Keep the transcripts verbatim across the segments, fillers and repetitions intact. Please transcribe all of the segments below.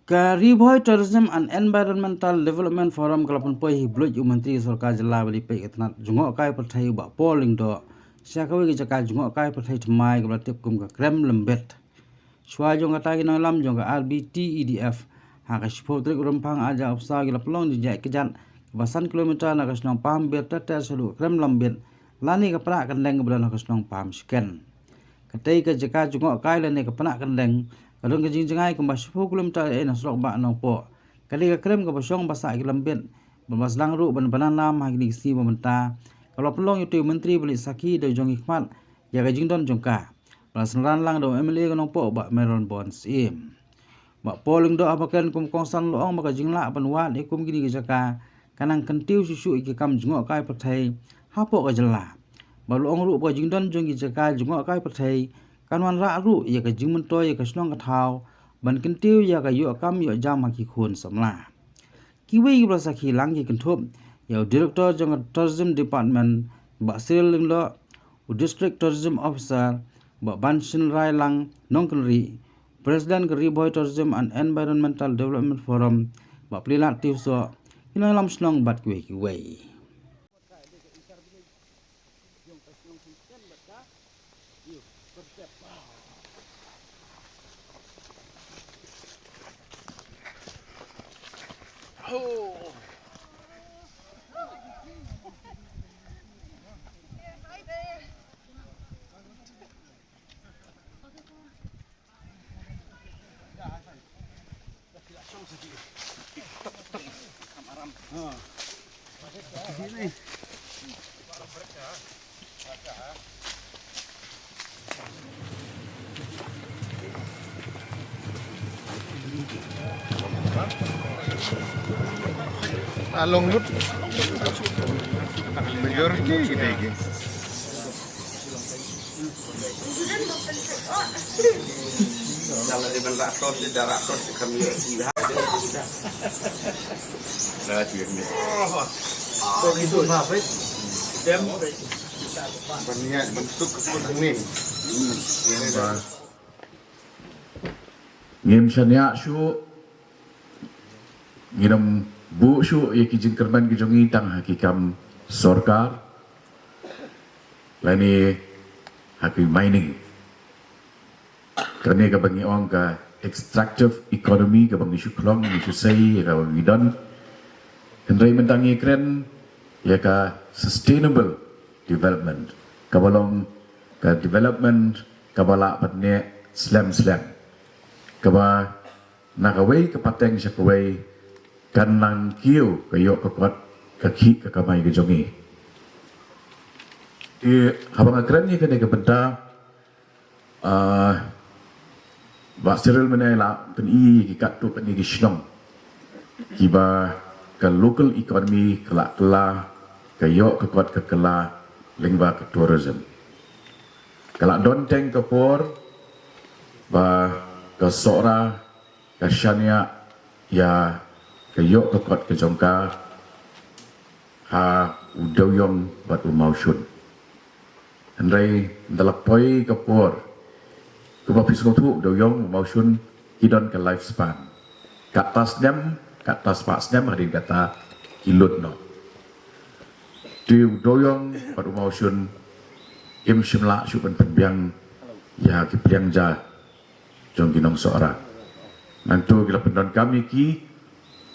Ka Ri Bhoi Tourism and Environmental Development Forum ka la pynpoi hi bluit u Myntri Sorkar Jylla ba dei peit ka tnat jngohkai pyrthei u Bah Paul Lyngdoh sha kawei ka jaka jngohkai pyrthei thymmai kaba la tip kum ka Krem Lymbit. Shuwa jong kata, ki nongïalam jong ka R B T E D F ha ka shiphew tarik u Rymphang arhajar arphew saw ki la pynlong jingïaid kjat kaba san kilometer na ka shnong Pahambir ter ter shaduh ka Krem Lymbit lane ka Pnah Kyndeng kaba don ha ka shnong Pahamshken. Katei ka jaka jngohkai lane ka Pnah Kyndeng ka don ka jingjngai kumba shiphew kilometer ei na surok bah Nongpoh. Ka dei ka krem kaba shong ba sah ki lymbit bad ba sdang ruh ban bna nam ha kine ki sngi ba mynta. Ka la pynlong ïa utei u Myntri ban leit sakhi da jong ki khmat ïa ka jingdon jong ka, ba la synran lang da u M L A ka Nongpoh Bah Myron Born Syiem. Bah Paul Lyngdoh haba kren kum u kongsan la ong ba ka jinglah ban wad ïa kum kine ki jaka ka nang kyntiew shuh shuh ïa ki kam jngohkai pyrthei hapoh ka jylla. Bad la ong ruh ba ka jingdon jong ki jaka jngohkai pyrthei kan wanrah ruh ïa ka jingmyntoi ïa ka shnong ka thaw ban kyntiew ïa ka ïoh kam ïoh jam ha ki khun samla. Kiwei kiba la sakhi lang ki kynthup ïa u Director jong ka Tourism Department Bah Cyril Lyngdoh, u District Tourism Officer Bah Banshynrailang Nongkynrih, President ka Ri Bhoi Tourism and Environmental Development Forum Bah Plielad Tiewsoh, ki nongïalam shnong bad kiwei kiwei. Along lut. Majority kita ini. Ngim shaniah shuh, ngim buh shuh ïa ki jingkyrmen ki jong ngi tang ha ki kam sorkar lane ha ki mining. Kane kaba ngi ong ka extractive economy kaba ngi shu khlong ngi shu sei ïa kaba ngi don. Hynrei mynta ngi kren ïa ka sustainable development kaba long ka development kaba lah ban neh slem slem, kaba na kawei ka pateng sha kawei kan nang kiew ka ïoh ka kot ka khih ka kamai ka jong ngi. Te haba nga kren ïa kane ka bynta, ah, Bah Cyril mynne la pyni ki katto katne ki shnong kiba ka local economy ka la kylla ka ïoh ka kot ka kylla lyngba ka tourism. Ka la don teng ka por ba ka Sohra ka shaniah ïa ka ïoh ka kot ka jong ka ha u Dewiong bad u Mawshun. Hynrei ynda la poi ka por, kumba phi sngewthuh, u Dewiong, u Mawshun ki don ka lifespan. Katto snem, katto spah snem hadien kata ki lut noh. Te u Dewiong bad u Mawshun kim shym lah shuh ban pynbiang ïa ki pliang ja jong ki nong Sohra. Nangta ki la pyndonkam ïa ki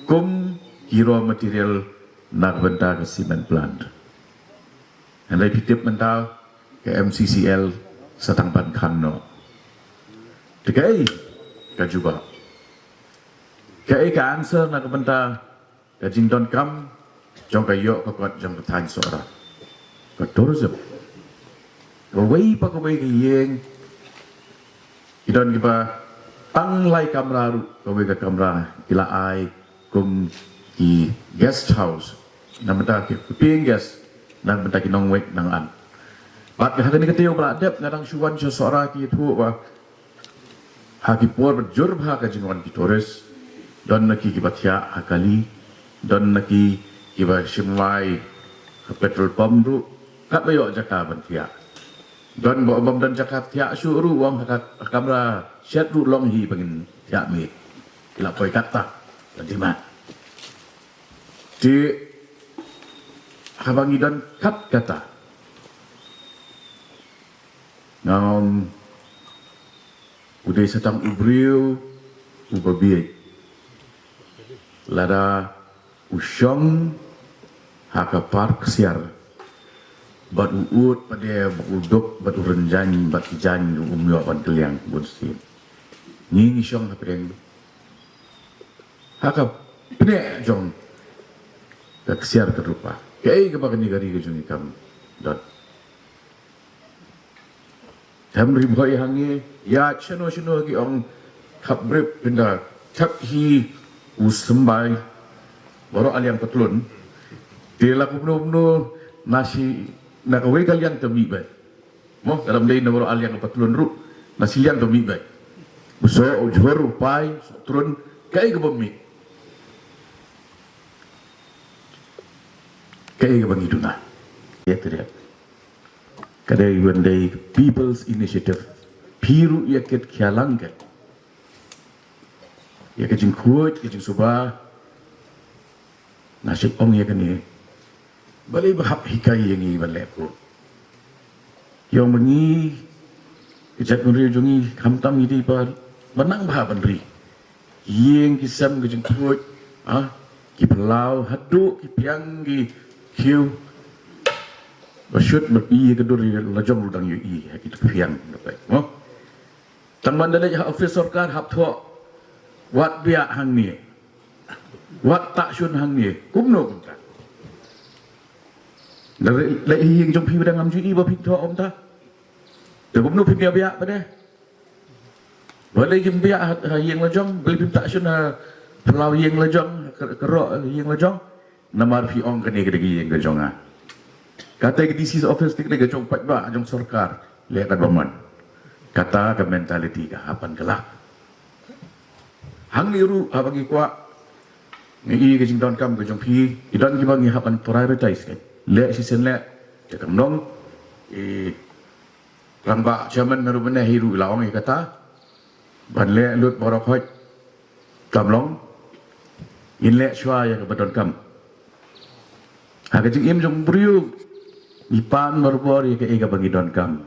kum ki raw material na ka bynta ka cement plant. Hynrei phi tip mynta ka M C C L sa tang ban khang noh. Te kaei ka jubab? Kaei ka answer na ka bynta ka jingdonkam jong ka ïoh ka kot jong ka thaiñ Sohra? Ka tourism. Kawei pa kawei ka ïing ki don kiba tang lai kamra ruh, kawei ka kamra ki la ai kum ki guest house. Na bynta ki paying guest, na bynta ki nongwei nongan. Bad ha kane ka taïew ba la dep nga dang shu wan sha Sohra, ki ïathuh ba ha ki por ba jur bha ka jingwan ki tourist, don na ki kiba thiah ha kali, don na ki kiba shim wai ha petrol pump ruh, katba ïoh jaka ban thiah. Don ba bym don jaka thiah shuh ruh, wan ha ka, ha kamra shet ruh long hi ba ngin thiah miet. Ki la poi katta, la dima. Te haba ngi don kat kata, ngam u dei sa tang u briew uba bieit. Lada u shong ha ka par ksiar bad u ud pat de, u duk bad u rynjang bad ki jaiñ, um ïoh ban kylliang bun sien. Ngi ngi shong hapdeng ha ka pneh jong ka ksiar ka rupa. Kaei kaba kane ka ri ka jong ngi kam don. Hem ri bhoi hangne, ïa shano shano ki ong khap brip, ynda thep hi u symbai baroh aliang patlun. Te la kumno kumno na shi, na kawei ka liang te mih beit. Mo, ka dang dei na baroh aliang patlun ruh, na shi liang te mih beit. U soh, u jhur, u pai, u soh trun, kaei kaba mih. Kaei kaba ngi duna. Ïa te ria. Ka dei ban dei People's Initiative. Phi ruh ïa kit khia lang kit. Ïa ka jingkhuid, ka jingsuba. Nga shu ong ïa kane. Balei ba hap hikai ïa ngi ban leh ko. Ïa ma ngi, ka jaitbynriew jong ngi, khamtam ngi dei ba, ba nang bha ban ri. Ïing ki sem ka jingkhuid, ah, ki phyllaw, haduh ki phiang ki khiew. Ba shut ma phi ka dur ïa la jong ruh dang ïohi ha ki phiang. Mo? Tang ban da leit ha office sorkar hap thoh, wat biah hangne, wat tah shun hangne, kumno kumta. Da leit, leit ha ïing jong phi ba dang ngam ju i ba phin thoh kumta. Te kumno phin ïa biah pat de. Balei kim biah ha, ha ïing la jong, balei phim tah shun ha phyllaw ïing la jong, ka, ka roh ïing la jong. Namar phi ong kane ka dei ka ïing ka jong nga. Kata ka D C's office te ka dei ka jong paidbah, jong sorkar. Leh katba mon. Kata ka mentality ka hap ban kylla. Hangne ruh haba ngi kwah, ngi i ka jingdonkam ka jong phi, ki don kiba ngi hap ban prioritize ka. Leh shisien leh, te kam long, i rangbah chairman na ruh mynne hi ruh la ong ïa kata. Ban leh lut baroh khoit. Kam long. Ngin leh shuwa ïa kaba donkam. Ha ka jingim jong briew, ngi pan barabor ïa kaei kaba ngi donkam.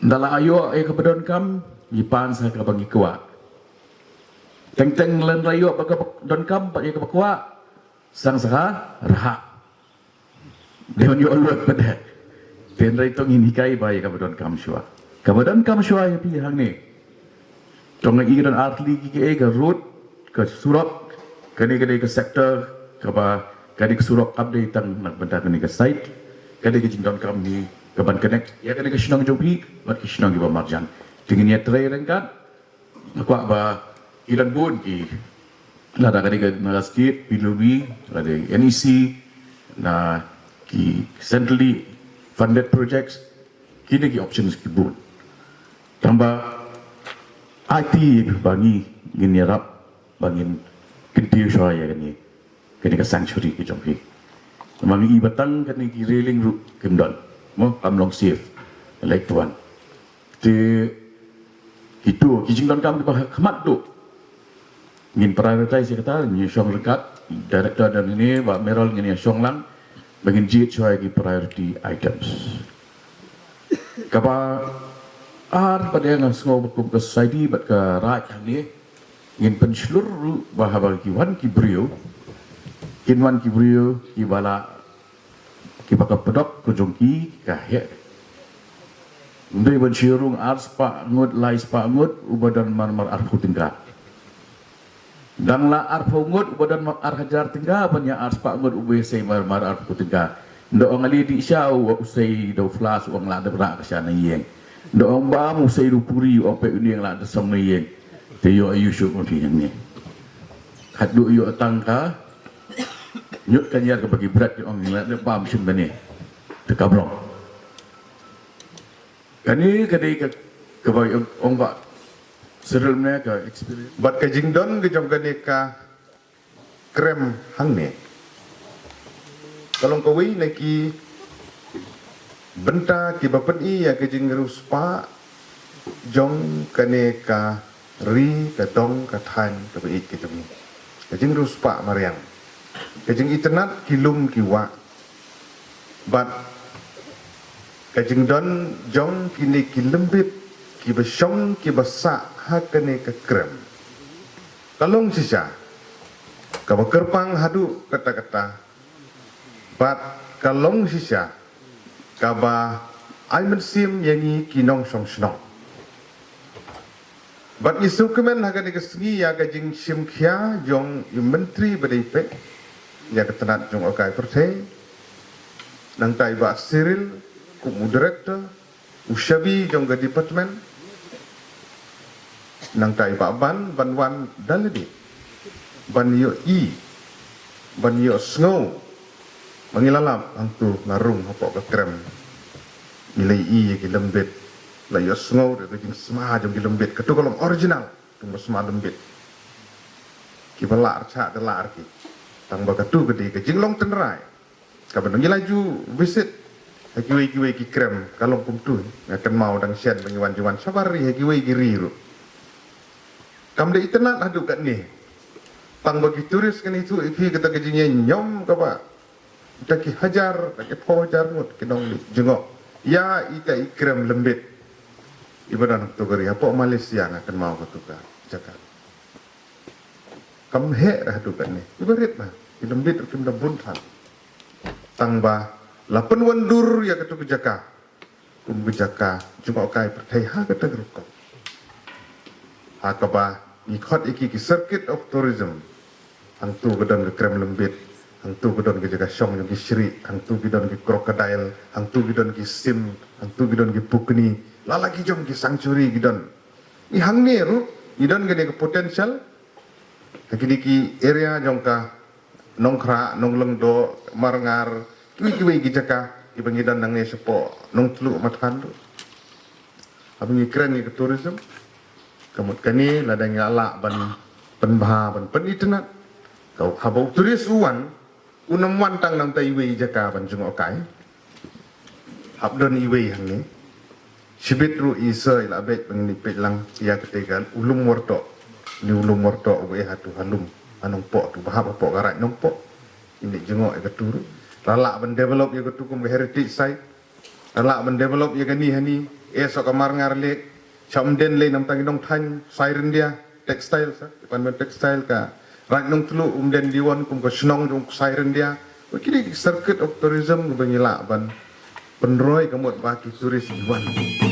Ynda la ïoh ïa kaba donkam, ngi pan sa kaba ngi kwah. Teng teng lada ïoh ba kaba donkam bad ïa kaba kwah, sang sa ka rhah. Dei ban ïoh lut pat de. Hynrei to ngin hikai ba ïa kaba donkam shuwa. Kaba donkam shuwa ïa phi hangne. To nga i ka don ar tylli ki, kaei, ka road, ka surok, kane ka dei ka sector kaba, kane ka surok kam dei tang na ka bynta kane ka site. Ka dei ka jingdonkam hi kaban connect ïa kane ka shnong jong phi bad ki shnong kiba marjan. Te ngin ïatrei ryngkat. Nga kwah ba ki don bun ki, lada ka dei ka na ka state, P W D, lada N E C, na ki centrally funded projects, kine ki options ki bun. Tangba aiti ba ngi ngin ïarap ba ngin kyntiew shuwa ïa kane, kane ka sanctuary ka jong phi. Namar ngi i ba tang kane ki railing ruh kim don. Mo, kam long safe. Leit tuan. Te kito ki jingdonkam kiba ha khmat duh. Ngin prioritize ïa kata, ngin shong ryngkat, director don hangne, Bah Merol, ngin ïa shong lang ba ngin jied shuwa ïa ki priority items. Kaba ar pat de nga sngew ba kum ka society bad ka raid hangne ngin pynshlur ruh ba haba ki wan ki briew, kin wan ki briew kiba la, kiba ka pdok ka jong ki ka heh. Ym dei ban shu rung ar spah ngut, lai spah ngut uba don mar mar arphew tyngka. Dang la arphew ngut uba don mar ar hajar tyngka, ban ïa ar spah ngut uba ïasei mar mar arphew tyngka. Nda ong ale dih sha u, u sei da u flask, u ong lah dep rah ka sha na ïing. Nda ong bam, u sei da u puri, u ong peit une, lah dep song na ïing. Te ïoh aïu shuh ma phi hangne. Haduh ïoh tang ka ñiut ka ñiar kaba ki bret, ïoh ong lah dep bam shim kane. Te kam long. Kane ka dei ka, kaba ong, ong Bah Cyril ne ka experience. Bad ka jingdon ka jong kane ka krem hangne ka long kawei na ki bynta kiba pyni ïa ka jingriewspah jong kane ka ri, ka dong, ka thaiñ, kaba ïeit ka jong ngi. Ka jingriewspah mariang, ka jingitynnad ki lum ki wah, bad ka jingdon jong kine ki lymbit kiba shong kiba sah ha kane ka krem, ka long shisha kaba kyrpang haduh katta katta, bad ka long shisha kaba ai mynsiem ïa ngi ki nongshong shnong. Bad ngi sngewkmen ha kane ka sngi ïa ka jingshim khia jong i Myntri ba dei peit ïa ka tnat jngohkai pyrthei, nangta i Bah Cyril kum u Director, u shabi jong ka department, nangta i Bah Ban, ban wan da lade ban ïohi, ban ïohsngew. Ba ngi la lap hangto nga rung hapoh ka krem, ngi la ïohi ïa ki lymbit, la ïohsngew da ka jingsma jong ki lymbit. Kato ka long original, kato ka sma lymbit. Kiba lah rchah da lah rki. Tang ba kato ka dei ka jinglong tynrai. Kaba ngi la ju visit ha kiwei kiwei ki krem, ka long kumto. Nga kynmaw dang shen ba ngi wan ju wan shabar ri ha kiwei ki ri ruh. Kam da itynnad haduh katne. Tang ba ki tourist kan ithuh ïa phi kata ka jingïañom kaba da ki hajar, da ki phew hajar ngut ki nongleit jngoh ïa ita i krem lymbit. Iba don ha kato ka ri, hapoh Malaysia nga kynmaw kato ka jaka. Kam heh re haduh katne. Iba rit na, i lymbit ruh kim da bun than. Tang ba la pynwandur ïa kato ka jaka kum ka jaka jngohkai pyrthei ha kata ka rukom. Ha kaba ngi khot ïa ki ki circuit of tourism. Hangto ka don ka krem lymbit, hangto ka don ka jaka shong jong ki shrieh, hangto ki don ki crocodile, hangto ki don ki sim, hangto ki don ki pukni, la la ki jong ki sanctuary ki don. Ngi hangne ruh ngi don kane ka potential ha kine ki area jong ka Nongkhrah, Nonglyngdoh, Marngar, kiwei kiwei ki jaka kiba ngi don nangne shapoh Nongtluh Mathan ruh. Haba ngi kren ïa ka tourism, ka mut kane lada ngi la lah ban pynbha, ban pynitynnad, ka haba u tourist u wan, un ym wan tang na bynta iwei i jaka ban jngohkai. Hap don iwei hangne. Shibit ruh i sir i la beit ba ngin ïa peit lang ïa kata ka u Lum Wardoh. Une u Lum Wardoh uba eh hato ha lum ha Nongpoh, tu ba hap hapoh ka Raid Nongpoh. Ngin ïa jngoh ïa kato ruh. La lah ban develop ïa kato kum ka heritage site. La lah ban develop ïa kane hangne, eh, sha ka Marngar Lake. Sha Umden lei na bynta ki nongthaiñ ksai ryndia, textile, sa, department textile ka Raid Nongtluh, Umden Diwon kum ka shnong jong ksai ryndia. Ba kine ki circuit of tourism ba ngi lah ban pynroi, ka mut ba ki tourist ki wan.